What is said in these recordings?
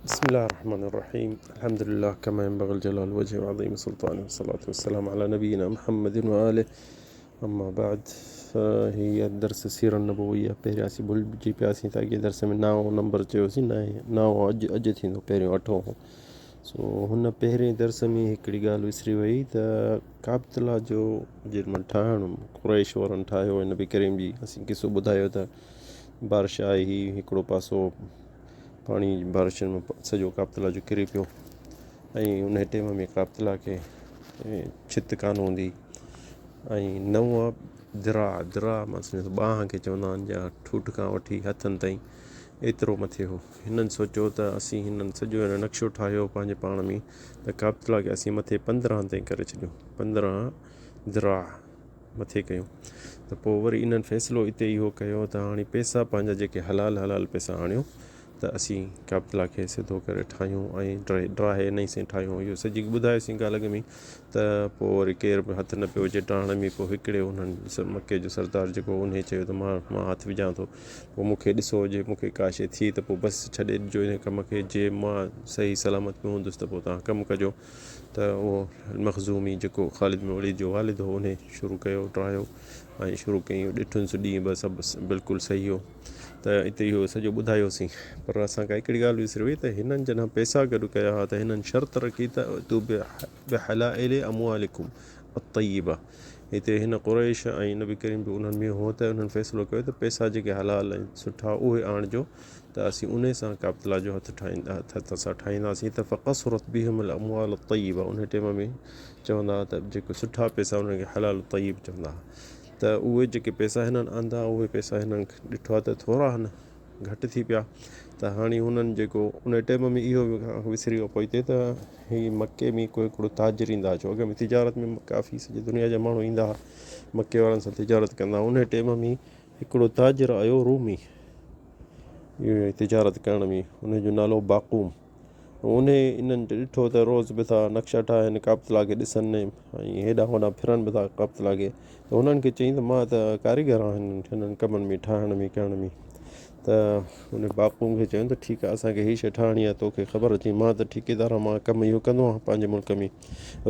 بسم الله الرحمن الرحيم الحمد لله كما ينبغي الجلال وجهه وعظيم سلطانه والصلاة والسلام على نبينا محمد وآله اما بعد هي درس سيرة النبوية پهريان اسين ڀلجي پياسين ته اڳئين درس ۾ نائون نمبر چيوسين نائون اڄ اڄ ٿيندو پهريون اٺون سو هن پهرين درس ۾ هڪڙي ڳالهه وسري وئي ته ڪعبة جو جنهن مهل ٺاهڻ قريش وارن ٺاهيو ۽ نبي ڪريم جي اسين قصو ٻڌايو ته بارش آئي هئي هڪڙو پاسو پاڻي بارشن ۾ سڄو ڪعبة جو ڪري پيو ۽ ان ٽيم ۾ ڪعبة کي ڇت ڪانه هوندي ۽ نو ذراع ذراع مان سمجهان ٿو ٻانهن کي چوندا آهن يا ٺوٺ کان وٺي هٿن تائين ايترو مٿي هو هنن سوچيو ته اسين هنن سڄو هن نقشو ٺاهيو پنهنجي پاڻ ۾ ته ڪعبة کي اسين مٿي 15 تائين ڪري ڇڏيون 15 ذراع مٿي ڪيون ته پوء وري انهن فيصلو اتي اهو ڪيو ته هاڻي پئسا پنهنجا جيڪي حلال حلال پئسا آڻيو ته اسين ڪعبة کي سڌو ڪري ٺاهيون ۽ ڊاهي نئين سين ٺاهيون اهو سڄي ٻڌايوسين ڳالهه اڳ ۾ ته پوء وري ڪير به هٿ نه پيو اچي ڊاهڻ ۾ پوء هڪڙي انهن مڪي جو سردار جيڪو انهي چيو ته مان مان هٿ وجهان ٿو پوء مون کي ڏسو جي مون کي ڪا شيء ٿي ته پوء بس ڇڏي ڏجو ان ڪم کي جي مان صحيح سلامت ۾ هوندس ته پوء توهان ڪم ڪجو ته اهو المخزومي جيڪو خالد بن وليد جو والد هو انهي شروع ڪيو ٽرايو ۽ شروع ڪيائين ڏٺنس ڏينهن ٻه سڀ بلڪل صحيح هو ته اتي اهو سڄو ٻڌايوسين پر اسان کان هڪڙي ڳالهه وسري وئي ته هنن جڏهن پئسا گڏ ڪيا ها ته هنن شرط رکي ته اتو بحلائل اموالڪم الطيبه هتي هن قريش ۽ نبي ڪريم به انهن ۾ هو ته انهن فيصلو ڪيو ته پئسا جيڪي حلال ۽ سٺا اهي آڻجو ته اسين انهي سان ڪعبة الله جو هٿ ٺاهيندا هٿ سان ٺاهينداسين ته فقصرت بهم الاموال الطيبه انهي ٽيم ۾ چوندا ها ته جيڪي سٺا پئسا انهن کي حلال طيب چوندا ها ته اهي جيڪي پئسا هنن آندا اهي پئسا هنن ڏٺو ته ٿورا هن گهٽ ٿي پيا ته هاڻي هنن جيڪو ان ٽيم ۾ اهو وسري ويو پوئتي ته هي مڪي ۾ ڪو هڪڙو تاجر ايندا ڇو اڳ ۾ تجارت ۾ ڪافي سڄي دنيا جا ماڻهو ايندا هئا مڪي وارن سان تجارت ڪندا هئا ان ٽيم ۾ هڪڙو تاجر آيو رومي تجارت ڪرڻ ۾ ان جو نالو باقوم انهي انهن ڏٺو ته روز به ٿا نقشا ٺاهن ڪعبة الله کي ڏسن ۽ هيڏانهن هوڏانهن ڦرن به ٿا ڪعبة الله کي ته انهن کي چيائين ته مان ته ڪاريگر آهيان هنن ڪمن ۾ ٺاهڻ ۾ ڪرڻ ۾ ته ان باقوم کي چيائين ته ٺيڪ آهي اسان کي هي شيء ٺاهڻي آهي توکي خبر اچي مان ته ٺيڪيدار آهيان مان ڪم اهو ڪندو آهيان پنهنجي ملڪ ۾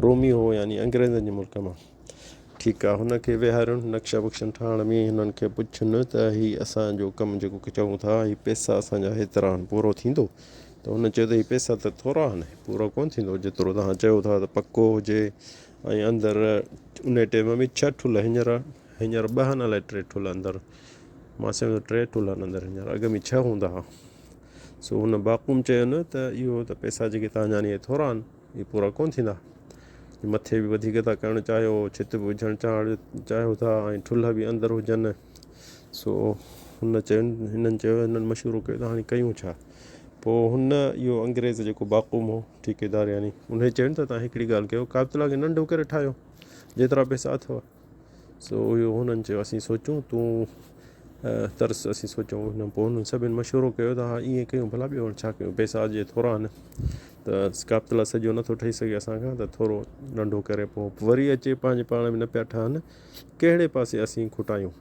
رومي هو يعني انگريزن جي ملڪ مان ٺيڪ آ هن کي ويهارين نقشا بخشن ٺاهڻ ۾ هنن کي پڇن ته هي اسان جو ڪم جيڪو چئون ٿا هي پئسا اسان جا هيترا آهن پورو ٿيندو ته هن چيو ته هي پئسا ته ٿورا آهن پورو ڪونه ٿيندو جيترو توهان چئو ٿا ته پڪو هجي ۽ اندر ان ٽيم ۾ ڇهه ٺلهه هينئر هينئر ٻه آهن الائي ٽي ٺلهه اندر مان سمجهان ٿو ٽي ٺلهه آهن اندر هينئر اڳ ۾ ڇهه هوندا هئا سو هن باقوم چيو نه ته اهو ته پئسا جيڪي توهان جا آهن اهي ٿورا آهن اهي پورا ڪونه ٿيندا. مٿي به وڌيڪ ٿا ڪرڻ چاهيو، ڇت به وجهڻ چاهيو ٿا ۽ ٺلهه به اندر هجن. سو هن چيو هنن چيو هنن مشورو ڪيو ته هاڻي ڪيون ڇا؟ پوء هن اهو انگريز جيڪو باقوم هو ٺيڪيدار يعني انهي چين ته توهان هڪڙي ڳالهه ڪيو ڪعبة الله کي ننڍو ڪري ٺاهيو جيترا پئسا اٿو. سو اهو هنن چيو اسين سوچون تون ترس اسين سوچون هن پوء هنن سڀني مشورو ڪيو ته ها ائين ڪيون ڀلا ٻيو هاڻي ڇا ڪيون پئسا جي ٿورا آهن ته ڪعبة الله سڄو نٿو ٺهي سگهي اسان کان ته ٿورو ننڍو ڪري پوء وري اچي پنهنجي پاڻ ۾ نه پيا ٺهن ڪهڙي پاسي اسين کٽايون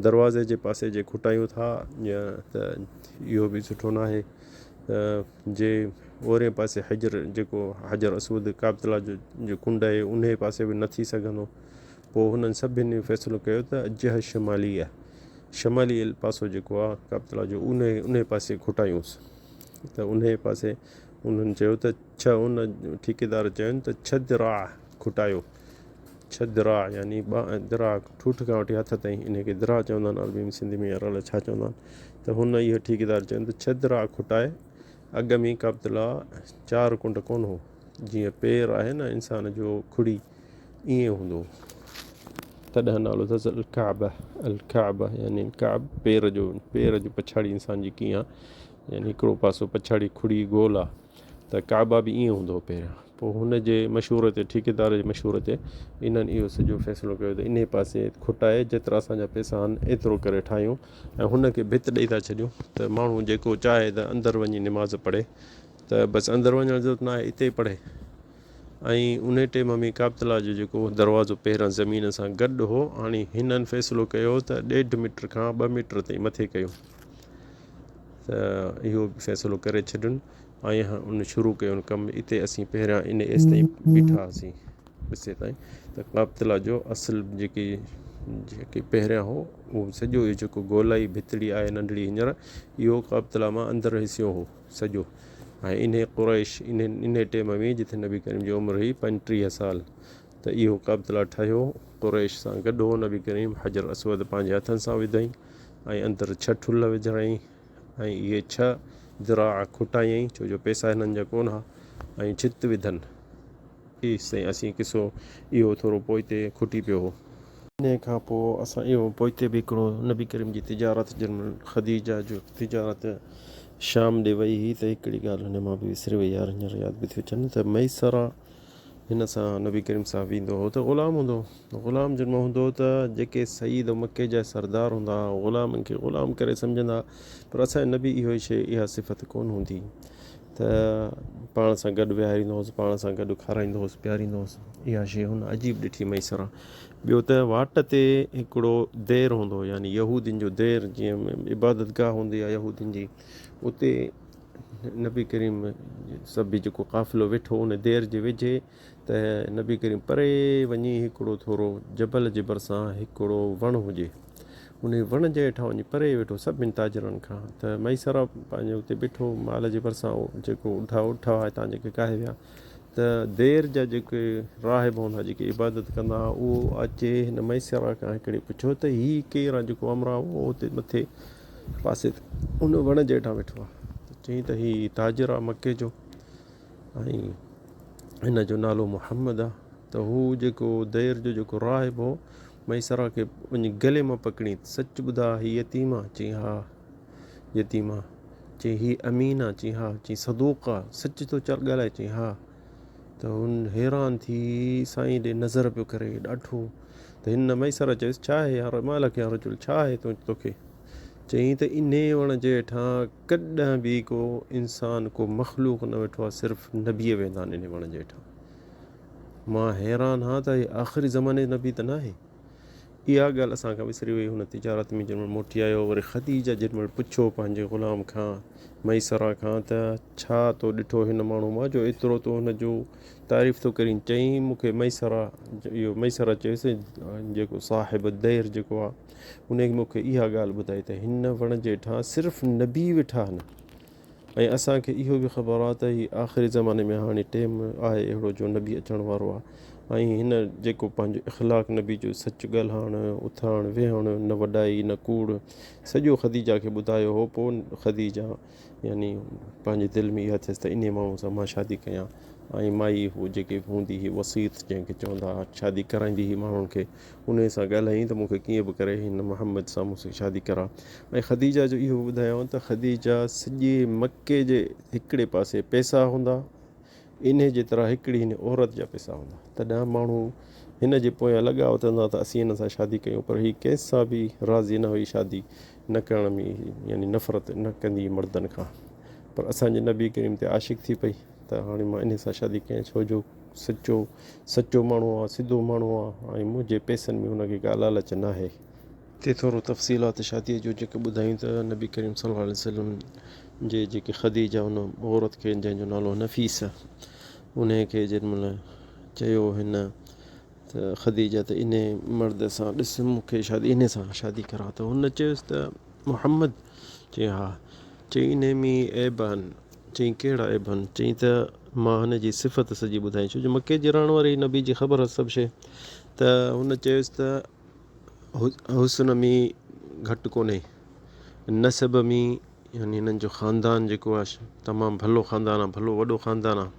دروازي جي پاسي جي کٽايون ٿا يا ته اهو به سٺو نه آهي ته جي اورين پاسي حجر جيڪو حجر اسود ڪعبة الله جو جو ڪنڊ آهي انهي پاسي به نه ٿي سگهندو پوء هنن سڀني فيصلو ڪيو ته جهه شماليه شمالي پاسو جيڪو آهي ڪعبة الله جو انهي انهي پاسي کٽايونس ته انهي پاسي انهن چيو ته ڇهه ان ٺيڪيدار چين ته ڇهه ذراع کٽايو ڇهه ذراع يعني ذراع ٺوٺ کان وٺي هٿ تائين انهي کي ذراع چوندا آهن عربي ۾ سنڌي ۾ يار الائي ڇا چوندا آهن ته هن اهو ٺيڪيدار چين ته ڇهه ذراع کٽائي اڳ ۾ ڪعبة الله چار ڪنڊ ڪونه هو جيئن پير آهي نه انسان جو کڙي ائين هوندو هو تڏهن نالو اٿس الڪعبه الڪعبه يعني ڪعب پير جو پير جو پڇاڙي انسان جي ڪيئن آهي يعني هڪڙو پاسو پڇاڙي کڙي گول آهي ته ڪعبه به ائين هوندو هو پهريان پوء هن جي مشوري تي ٺيڪيدار جي مشوري تي انهن اهو سڄو فيصلو ڪيو ته انهي پاسي کٽائي جيترا اسان جا پئسا آهن ايترو ڪري ٺاهيون ۽ هن کي ڀت ڏئي ٿا ڇڏيون ته ماڻهو جيڪو چاهي ته اندر وڃي نماز پڙهي ته بس اندر وڃڻ جي ضرورت ناهي اتي ئي پڙهي ۽ انهي ٽيم ۾ ڪعبة الله جو جيڪو دروازو پهريان زمين سان گڏ هو هاڻي هنن فيصلو ڪيو ته ڏيڍ ميٽر کان ٻه ميٽر تائين مٿي ڪيون ته اهو به فيصلو ڪري ڇڏين. ۽ ان شروع ڪيو ڪم اتي اسين پهريان ان ايستائين بيٺا هئاسين قصي تائين ته ڪعبة جو اصل جيڪي جيڪي پهريان هو اهو سڄو اهو جيڪو گولائي ڀتڙي آهي ننڍڙي هينئر اهو ڪعبة مان اندر حصو هو سڄو ۽ انهي قريش انهي انهي ٽيم ۾ جتي نبي ڪريم جي عمر هئي 35 سال ته اهو ڪعبة ٺهيو قريش سان گڏ هو نبي ڪريم حجر اسود پنهنجي هٿن سان وڌائين ۽ اندر ڇهه ٺلهه وجهرايائين ۽ اهي ڇهه ذراع کوٽايائين ڇو جو پئسا هنن جا ڪونه ها ۽ ڇت وڌن. ايستائين اسين قصو اهو ٿورو پوئتي کٽي پيو هو. انهيء کان پوء اسان اهو پوئتي به هڪڙو نبي ڪريم جي تجارت جنهن مهل خديجه جو تجارت شام ڏي وئي هئي ته هڪڙي ڳالهه هن مان به وسري وئي يار هينئر ياد به ٿيو اچن ته ميسره هن سان نبي ڪريم صاحب ويندو هو ته غلام هوندو هو. غلام جن مان هوندو هو ته جيڪي سيد مڪي جا سردار هوندا هئا غلامن کي غلام ڪري سمجهندا هئا پر اسان جي نبي اهو شيء اها صفت ڪونه هوندي ته پاڻ سان گڏ ويهاريندو هوس پاڻ سان گڏ کارائيندو هوس پياريندو هوس اها شيء هن عجيب ڏٺي ميسرا ٻيو ته واٽ تي هڪڙو دير هوندو هو يعني يهودين جو دير جيئن عبادت گاهه هوندي آهي يهودين جي اتي نبي ڪريم سڀ جيڪو قافلو ويٺو ان دير جي ويجهي ته نبي ڪريم پري وڃي هڪڙو ٿورو جبل جي ڀرسان هڪڙو وڻ هجي ان وڻ جي هيٺان وڃي پري ويٺو سڀني تاجرن کان ته ميسره پنهنجي اتي بيٺو مال جي ڀرسان جيڪو اڍا اٺ هئا هتان جيڪي ڪاهي ويا ته دير جا جيڪي راهب هوندا جيڪي عبادت ڪندا هئا اهو اچي هن ميسره کان هڪڙي پڇيو ته هي ڪير آهي جيڪو امراء اهو اتي مٿي پاسي تي ان وڻ جي هيٺان ويٺو آهي ته چيائين ته هي تاجر آهي مڪي جو ۽ هن جو نالو محمد آهي ته هو جيڪو دير جو جيڪو راهب هو ميسره کي وڃي گلي مان پڪڙي سچ ٻڌاء هي يتيم آهي چيائين ها يتيم آهي چيائين هي امين آهي چيائين ها چيائين صدوق آهي سچ ٿو ڳالهائي چيائين ها ته هن حيران ٿي سائين ڏي نظر پيو ڪري ڏاڍو ته هن ميسره چيس ڇا آهي يا مالڪ يا رجل ڇا آهي توکي چيائين ته انهيء وڻ جي هيٺان ڪڏهن به ڪو انسان ڪو مخلوق نه ويٺو آهي صرف نبي ويندا آهن انهيء وڻ جي هيٺان مان حيران هان ته هي آخري زماني جو نبي ته ناهي اها ڳالهه اسان کان وسري وئي هن تجارت ۾ جنهن مهل موٽي آيو وري خديجه جنهن مهل پڇيو پنهنجي غلام کان ميسره کان ته ڇا تو ڏٺو هن ماڻهو مان جو ايترو تون هن جو تعريف ٿو ڪرين چيائين مون کي ميسره اهو ميسره چيس جيڪو صاحب الدير جيڪو آهي ان مون کي اها ڳالهه ٻڌائي ته هن وڻ جي هيٺان صرف نبي ويٺا آهن ۽ اسان کي اهو به خبر آهي ته هي آخري زماني ۾ هاڻي ٽيم آهي اهڙو جو نبي اچڻ وارو آهي ۽ هن جيڪو پنهنجو اخلاق نبي جو سچ ڳالهائڻ اٿڻ ويهڻ نه وڏائي نه ڪوڙ سڄو خديجه کي ٻڌايو هو پوء خديجه يعني پنهنجي دل ۾ اها ٿيس ته انهي ماڻهو سان مان شادي ڪيان ۽ مائي هو جيڪي هوندي هئي وسيط جنهن کي چوندا هئا شادي ڪرائيندي هئي ماڻهن کي انهي سان ڳالهايائين ته مون کي ڪيئن به ڪري هن محمد سان مون سان شادي ڪراء ۽ خديجه جو اهو به ٻڌايائون ته خديجه سڄي مڪي جي هڪڙي پاسي پئسا هوندا انهي جي طرح هڪڙي هن عورت جا پئسا هوندا تڏهن ماڻهو هن جي پويان لڳا وتندا ته اسين هن سان شادي ڪيون پر هي ڪنهن سان به راضي نه هئي شادي نه ڪرڻ ۾ يعني نفرت نه ڪندي هئي مردن کان پر اسان جي نبي ڪريم تي عاشق ٿي پئي ته هاڻي مان انهي سان شادي ڪيان ڇو جو سچو سچو ماڻهو آ سڌو ماڻهو آ ۽ منهنجي پئسن ۾ هن کي ڪا لالچ ناهي. تي ٿورو تفصيلات شاديء جو جيڪي ٻڌايون ته نبي ڪريم صلي الله عليه وسلم جي جيڪي خديجه ان عورت کي جنهن جو نالو نفيسه انهي کي جنهن مهل چيو هن ته خديجه ته انهي مرد سان ڏس مون کي شادي انهي سان شادي ڪراء ته هن چيس ته محمد چيائين ها چيائين انهي ۾ عيب آهن چيائين ڪهڙا عيب آهن چيائين ته مان هن جي صفت سڄي ٻڌائين ڇو جو مڪي جي رهڻ واري نبي جي خبر هئس سڀ شيء ته هن چيس ته حسن ۾ گهٽ ڪونهي نسب ۾ يعني هنن جو خاندان جيڪو آهي تمام ڀلو خاندان آهي ڀلو وڏو خاندان آهي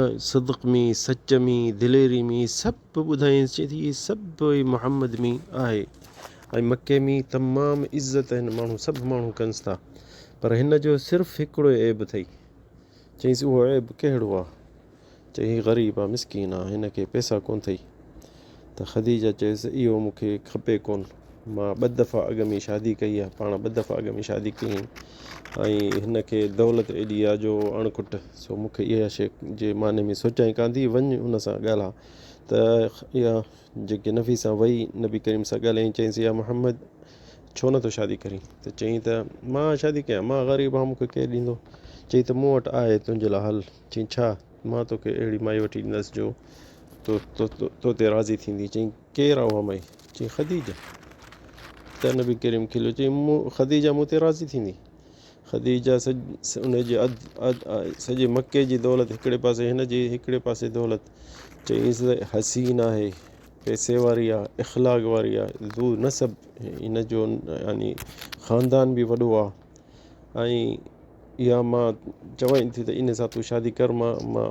۽ صدق ۾ سچ ۾ دليري ۾ سڀ ٻڌائينس چي ٿي سڀ محمد ۾ آهي ۽ مڪي ۾ تمام عزت هن ماڻهو سڀ ماڻهو ڪنس ٿا پر هن جو صرف هڪڙو عيب اٿئي چئينس اهو عيب ڪهڙو آهي چئي هي غريب آ مسڪين آ هن کي پئسا ڪونه ٿئي ته خديجه چيس اهو مون کي کپي ڪونه مان ٻه دفعا اڳ ۾ شادي ڪئي آ پاڻ ٻه دفعا اڳ ۾ شادي ڪيائين ۽ هن کي دولت ايڏي آ جو اڻ کٽ سو مون کي اها شيء جي معني ۾ سوچان ئي ڪانه ٿي وڃ ان سان ڳالهاء ته اها جيڪي نفيسه وئي نبي ڪريم سان ڳالهايائين چيائينس يا محمد! ڇو نٿو شادي ڪرين؟ ته چيائين ته مان شادي ڪيان مان غريب آهيان مون کي ڪير ڏيندو؟ چيائين ته مون وٽ آهي تنهنجي لاء حل. چيائين ڇا؟ مان توکي اهڙي مائي وٺي ڏيندس جو تو تي راضي ٿيندي. چيائين ڪير آهي اها مائي؟ چيائين خديجه. ته نبي ڪريم کليو چيائين خديجه مون تي راضي ٿيندي؟ خديجه ان جي اڌ سڄي مڪي جي دولت هڪڙي پاسي هن جي هڪڙي پاسي دولت. چيائينس ته حسين آهي. پئسي واري آ، اخلاق واري آ، ذو نسب هن جو يعني خاندان به وڏو آ ۽ اها مان چوائين ٿي ته ان سان تون شادي ڪر مان مان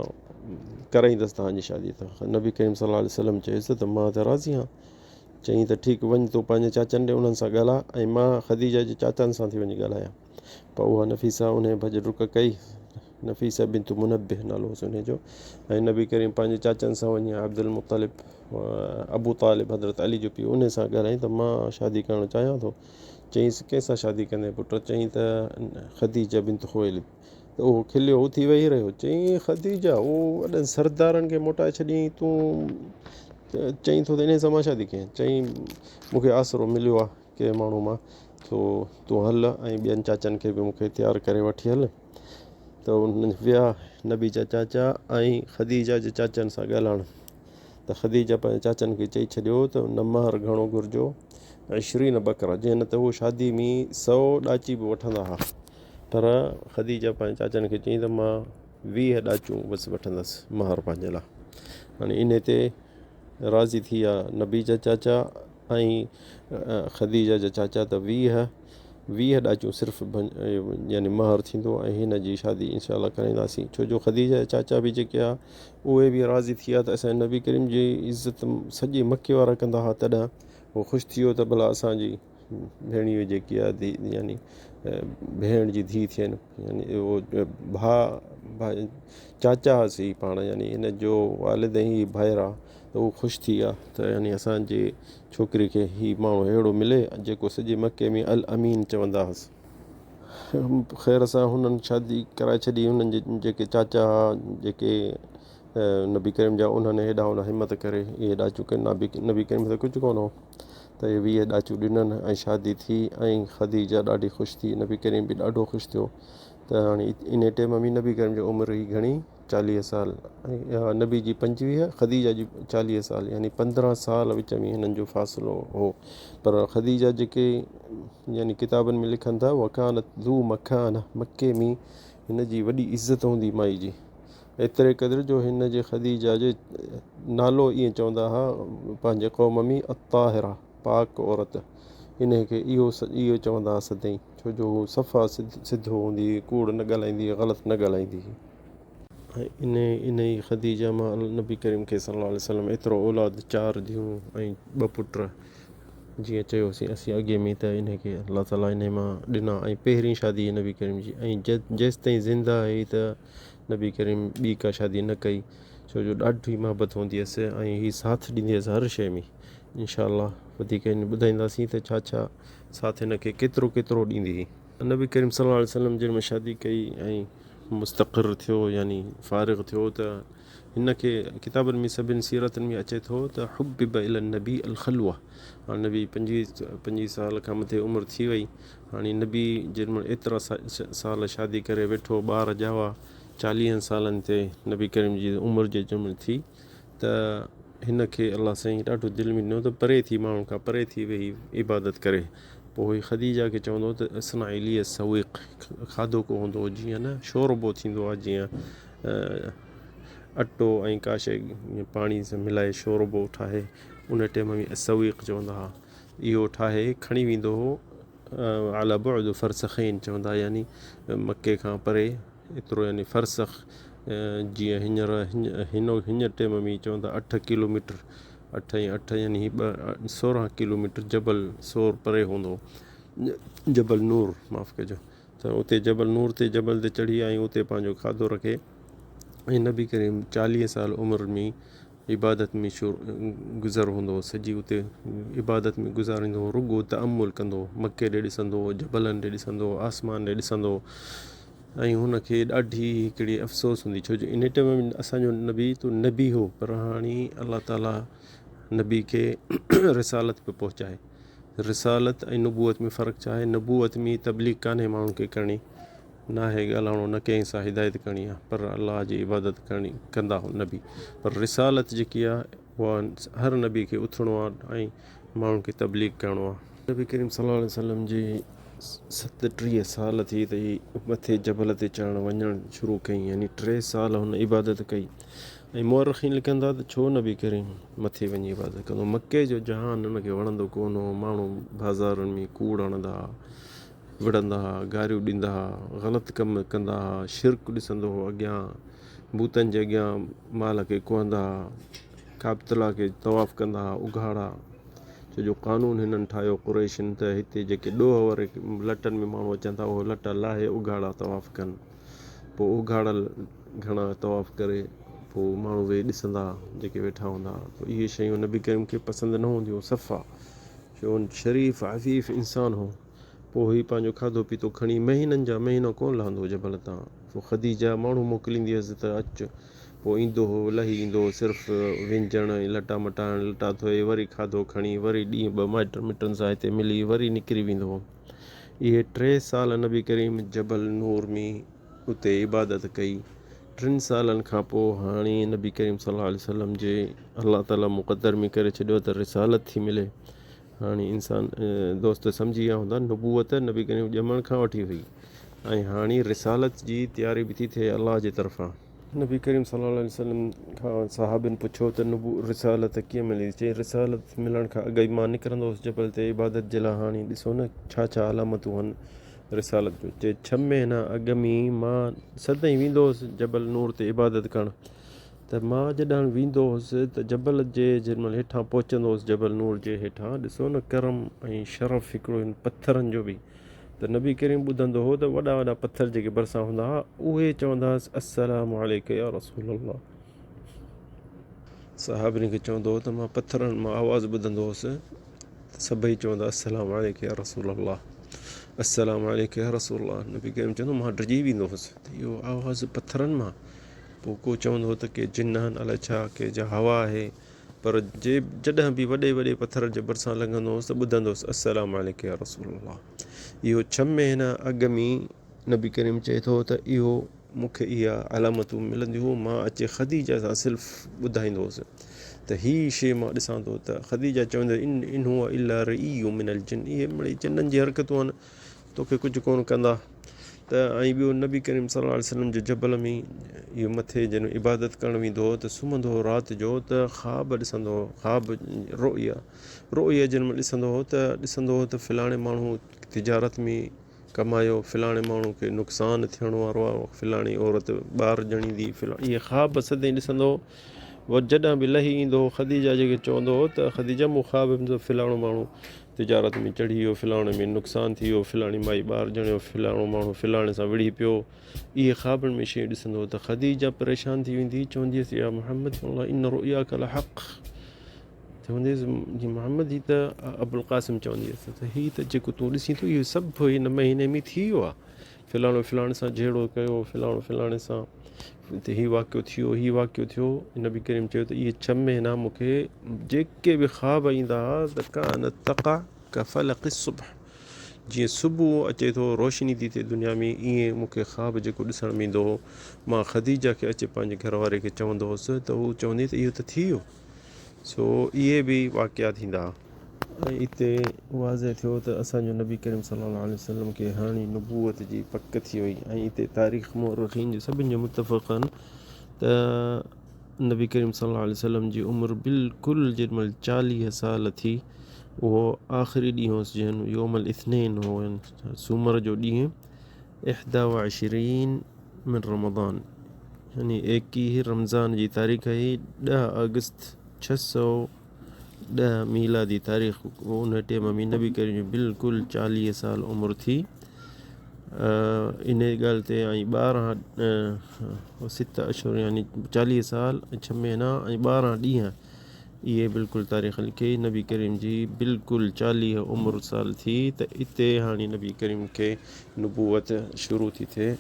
ڪرائيندس توهان جي شادي ته نبي ڪريم صلي الله عليه وسلم چيس ته مان ته راضي آهيان چيائين ته ٺيڪ وڃ تون پنهنجي چاچن ڏي انهن سان ڳالهاء ۽ مان خديجه جي چاچن سان ٿي وڃي ڳالهايان پوء اها نفيسه انهي ڀڄ ڊڪ ڪئي نفيسه بنت منبه نالو هوس انهي جو ۽ نبي ڪريم پنهنجي چاچن سان وڃي عبدالمطلب ابو طالب حضرت علي جو پيء انهي سان ڳالهايائين ته مان شادي ڪرڻ چاهيان ٿو چيائينس ڪنهن سان شادي ڪندين پٽ چيائين ته خديجه بنت خويلد ته اهو کليو اٿي ويهي رهيو چيائين خديجه اهو وڏن سردارن کي موٽائي ڇڏيائين تون چئين ٿو ته انهي سان مان شادي ڪيان چيائين مون کي آسرو مليو آهي ڪنهن ماڻهو مان سو تون هل ۽ ٻين چاچن کي به مون کي تيار ڪري وٺي هل ته انهن ويا نبي جا چاچا ۽ خديجه جي چاچن سان ڳالهائڻ ته خديجه پنهنجي چاچن کي چئي ڇڏيو ته نه مهر گهڻو گهرجو عشرين بقره جنهن نه ته هو شادي ۾ سو ڏاچي به وٺندا هئا پر خديجه پنهنجي چاچن کي چيائين ته مان 20 ڏاچون بس وٺندس مهر پنهنجي لاء هاڻي انهي تي راضي ٿي ويا نبي جا چاچا ۽ خديجه جا چاچا ته 20 20 ڏاچون صرف يعني مهر ٿيندو ۽ هن جي شادي انشاء الله ڪرائينداسين ڇو جو خديجه جا چاچا به جيڪي آ اهي به راضي ٿي ويا ته اسان نبي ڪريم جي عزت سڄي مڪي وارا ڪندا هئا تڏهن هو خوش ٿي ويو ته ڀلا اسان جي ڀيڻيون جيڪي آ ڌي يعني ڀيڻ جي ڌيء ٿين يعني اهو ڀاء چاچا هئس پاڻ يعني هن جو والد ۽ هي ڀائر آ ته هو خوش ٿي ويا ته يعني اسان جي ڇوڪري کي هي ماڻهو اهڙو ملي جيڪو سڄي مڪي ۾ الامين چوندا هئس. خير سان هنن شادي ڪرائي ڇڏي هنن جي جيڪي چاچا هئا جيڪي نبي ڪريم جا انهن هيڏانهن هوڏانهن همت ڪري اهي ڏاچون ڪن نبي ڪريم سان ڪجهه ڪونه هو ته اهي 20 ڏاچون ڏنن ۽ شادي ٿي ۽ خديجه ڏاڍي خوش ٿي نبي ڪريم به ڏاڍو خوش ٿيو ته هاڻي انهي ٽيم ۾ نبي ڪريم جي عمر هئي گهڻي 40 سال ۽ نبي جي 25 خديجه جي 40 سال يعني 15 سال وچ ۾ هنن جو فاصلو هو پر خديجه جيڪي يعني ڪتابن ۾ لکن ٿا وڪانت ذو مڪانه مڪي ۾ هن جي وڏي عزت هوندي مائي جي ايتري قدر جو هن جي خديجه جي نالو ائين چوندا ها پنهنجي قوم ۾ الطاهره پاڪ عورت انهي کي اهو اهو چوندا ها سدائين ڇو جو هو صفا سڌو هوندي هئي ڪوڙ نه ڳالهائيندي هئي غلط نه ڳالهائيندي هئي. ۽ انهي انهي خديجه مان نبي ڪريم کي صلي الله عليه وسلم ايترو اولاد چار ڌيئون ۽ ٻه پٽ جيئن چيوسين اسين اڳي ۾ ته انهي کي الله تعالي انهي مان ڏنا ۽ پهرين شادي نبي ڪريم جي ۽ جيستائين زنده هئي ته نبي ڪريم ٻي ڪا شادي نه ڪئي ڇو جو ڏاڍي محبت هوندي هيس ۽ هي ساٿ ڏيندي هيس هر شيء ۾ انشاء الله وڌيڪ ٻڌائينداسين ته ڇا ڇا ساٿ هن کي ڪيترو ڪيترو ڏيندي هئي. نبي ڪريم صلي الله عليه وسلم جنهن مهل شادي ڪئي ۽ مستقر ٿيو يعني فارغ ٿيو ته هن کي ڪتابن ۾ سڀن سيرتن ۾ اچي ٿو ته حبب الي النبي الخلوه هاڻي نبي 25 سال کان مٿي عمر ٿي وئي هاڻي نبي جنهن مهل ايترا سال شادي ڪري ويٺو ٻار ڄاوا چاليهن سالن تي نبي ڪريم جي عمر جي جنهن مهل ٿي ته هن کي الله سائين ڏاڍو دل ۾ ڏنو ته پري ٿي ماڻهن کان پري ٿي ويهي عبادت ڪري. پوء هي خديجه کي چوندو هو ته اصنعي لي السويق کاڌو ڪو هوندو هو جيئن نه شوربو ٿيندو آهي جيئن اٽو ۽ ڪا شيء پاڻي سان ملائي شوربو ٺاهي ان ٽيم ۾ السويق چوندا هئا اهو ٺاهي کڻي ويندو هو علي بعد فرسخين چوندا يعني مڪي کان پري ايترو يعني فرسخ جيئن هينئر هن هن ٽيم ۾ چون ٿا اٺ ڪلو ميٽر اٺ ۽ اٺ يعني ٻه 16 ڪلو ميٽر جبل سور پري هوندو جبل نور معاف ڪجو ته اتي جبل نور تي جبل تي چڙهي ۽ اتي پنهنجو کاڌو رکي ۽ نبي ڪريم 40 سال عمر ۾ عبادت ۾ گذر هوندو هو سڄي اتي عبادت ۾ گذاريندو هو رڳو تامل ڪندو هو مڪي ڏي ڏسندو هو جبلن ڏي ڏسندو هو آسمان ڏي ڏسندو هو ۽ هن کي ڏاڍي هڪڙي افسوس هوندي ڇو جو ان ٽيم ۾ اسانجو نبي تو نبي هو پر هاڻي الله تعاليٰ نبي کي رسالت پيو پهچائي. رسالت ۽ نبوت ۾ فرق ڇا آهي؟ نبوت ۾ تبليغ ڪانهي ماڻهن کي ڪرڻي، ناهي ڳالهائڻو نه ڪنهن سان هدايت ڪرڻي آهي پر الله جي عبادت ڪرڻي ڪندا هو نبي پر رسالت جيڪي آهي اها هر نبي کي اٿڻو آهي ۽ ماڻهن کي تبليغ ڪرڻو آهي. نبي ڪريم صلي الله عليه وسلم جي 37 سال ٿي ته هي مٿي جبل تي چڙهڻ وڃڻ شروع ڪيائين يعني 3 سال هن عبادت ڪئي ۽ مورخين لکن ٿا ته ڇو نبي ڪريم مٿي وڃي عبادت ڪندو هو؟ مڪي جو جهان هن کي وڻندو ڪونه هو، ماڻهو بازارن ۾ ڪوڙ هڻندا ها، وڙهندا ها، گاريون ڏيندا ها، غلط ڪم ڪندا ها، شرڪ ڏسندو هو اڳيان، بتن جي اڳيان مال کي ڪهندا ها، ڪعبة الله کي طواف ڪندا ها اگهاڙا، ڇو جو قانون هنن ٺاهيو قريشن ته هتي جيڪي ڏوهه واري لٽن ۾ ماڻهو اچن ٿا اهي لٽا لاهي اگهاڙا طواف ڪن. پوء اگهاڙل گهڻا طواف ڪري پوء ماڻهو ويهي ڏسندا جيڪي ويٺا هوندا پوء اهي شيون نبي ڪريم کي پسند نه هونديون صفا ڇو شريف عفيف انسان هو پوء هي پنهنجو کاڌو پيتو کڻي مهينن جا مهينا ڪونه لهندو هو جبل تان پوء خديجه ماڻهو موڪليندي هيس ته اچ پوء ايندو هو لهي ايندو هو صرف وهنجڻ ۽ لٽا مٽائڻ لٽا ڌوئي وري کاڌو کڻي وري ڏينهن ٻه مائٽ مٽن سان هتي ملي وري نڪري ويندو هو اهي ٽي سال نبي ڪريم جبل نور ۾ اتي عبادت ڪئي. ٽن سالن کان پوء هاڻي نبي ڪريم صلي الله عليه وسلم جي الله تعالي مقدر ۾ ڪري ڇڏيو ته رسالت ٿي ملي. هاڻي انسان دوست سمجهي ويا هوندا نبوت نبي ڪريم ڄمڻ کان وٺي هئي ۽ هاڻي رسالت جي تياري به ٿي ٿئي الله جي طرفان. نبي ڪريم صلي الله عليه وسلم کان صحابين پڇيو ته نبو رسالت ڪيئن ملي؟ چيائين رسالت ملڻ کان اڳ ئي مان نڪرندو هوس جبل تي عبادت جي لاء هاڻي ڏسو نه ڇا ڇا علامتون هن رسالت جون. چي ڇهه مهينا اڳ ۾ مان سدائين ويندو هوس جبل نور تي عبادت ڪرڻ ته مان جڏهن ويندو هوس ته جبل جي جنهن مهل هيٺان پهچندو هوس جبل نور جي هيٺان ڏسو نه ڪرم ۽ شرف هڪڙو هن پٿرن جو به ته نبي ڪريم ٻڌندو هو ته وڏا وڏا پٿر جيڪي ڀرسان هوندا هئا اهي چوندا هئس السلام عليڪ يا رسول الله صحابين کي چوندو هو ته مان پٿرن مان آواز ٻڌندو هوس ته سڀئي چوندا السلام عليڪ يا رسول الله السلام عليڪ يا رسول الله نبي ڪريم چوندو مان ڊڄي ويندو هوس ته اهو آواز پٿرن مان پوء ڪو چوندو هو ته ڪي جن آهن الائي ڇا ڪي جا هوا آهي پر جي جڏهن به وڏي وڏي پٿر جي ڀرسان لنگهندو هوس ته ٻڌندو هوس السلام عليڪ يا رسول الله اهو ڇهه مهينا اڳ ۾ نبي ڪريم چئي ٿو ته اهو مون کي اها علامتون ملنديون هيون مان اچي خديجه سان صرف ٻڌائيندو هوس ته هي شيء مان ڏسان ٿو ته خديجه چوندي ان ان هو الا رئي من الجن اهي مڙئي جنن جي حرڪتون آهن توکي ڪجهه ڪونه ڪندا ته ۽ ٻيو نبي ڪريم صلي الله عليه وسلم جو جبل ۾ اهو مٿي جڏهن عبادت ڪرڻ ويندو هو ته سمهندو هو رات جو ته خواب ڏسندو هو خواب رؤيا رؤيا جنهن مهل ڏسندو هو ته ڏسندو هو ته فلاڻي ماڻهو تجارت ۾ ڪمايو فلاڻي ماڻهو کي نقصان ٿيڻ وارو آهي فلاڻي عورت ٻار ڄڻيندي فلاڻي اهي خواب سدائين ڏسندو هو وري جڏهن به لهي ايندو هو خديجه جي کي چوندو هو ته خديجه مون خواب ۾ ڏٺو فلاڻو ماڻهو تجارت ۾ چڙهي ويو فلاڻي ۾ نقصان ٿي ويو فلاڻي مائي ٻار ڄڻيو فلاڻو ماڻهو فلاڻي سان وڙهي پيو اهي خوابن ۾ شيون ڏسندو هو ته خديجه پريشان ٿي ويندي هئي چوندي هيس يا محمد الله ان رؤياک لحق چوندي هيس جي محمد هي ته ابوالقاسم چوندي هيس ته هي ته جيڪو تون ڏسين ٿو اهو سڀ هن مهيني ۾ ٿي ويو آهي فلاڻو فلاڻي سان جهيڙو ڪيو فلاڻو فلاڻي سان ته هي واقعو ٿيو هي واقعو ٿيو نبي ڪريم چيو ته اهي ڇهه مهينا مون کي جيڪي به خواب ايندا هئا ته ڪان تقع ڪفلق الصبح جيئن صبح اچي ٿو روشني ٿي ٿئي دنيا ۾ ائين مون کي خواب جيڪو ڏسڻ ۾ ايندو هو مان خديجه کي اچي پنهنجي گهر واري کي چوندو هوس ته هو چوندي ته اهو ته ٿي ويو سو اهي به واقعا ٿيندا. ۽ اتي واضح ٿيو ته اسان جو نبي ڪريم صلي الله عليه وسلم کي هاڻي نبوت جي پڪ ٿي وئي ۽ اتي تاريخ مورخين جو سڀن جو متفق آهن ته نبي ڪريم صلي الله عليه وسلم جي عمر بلڪل جيڏي مهل 40 سال ٿي اهو آخري ڏينهن هوس جنهن يوم الاثنين هو سومر جو ڏينهن احديٰ وعشرين من رمضان يعني 21 رمضان جي تاريخ هئي 10 آگسٽ 610 ميلادي تاريخ ان ٽيم ۾ نبي ڪريم جي بلڪل 40 سال عمر ٿي انهي ڳالهه تي ۽ 12 ست اشهر يعني 40 سال ۽ 6 مهينا ۽ 12 ڏينهن اهي بلڪل تاريخ لکي نبي ڪريم جي بلڪل 40 عمر سال ٿي ته اتي هاڻي نبي ڪريم کي نبوت شروع ٿي ٿئي.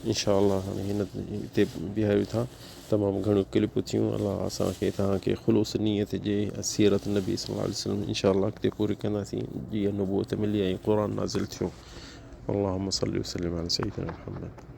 انشاء الله هاڻي هن تي بيهاريون ٿا تمام گهڻيون ڪلپون ٿيون الله اسان کي توهان کي خلوص نيت جي سيرت نبي صلي الله عليه وسلم انشاء الله اڳتي پوري ڪنداسين جيئن نبوت ملي ۽ قرآن نازل ٿيو اللهم صلي وسلم علي سيدنا محمد.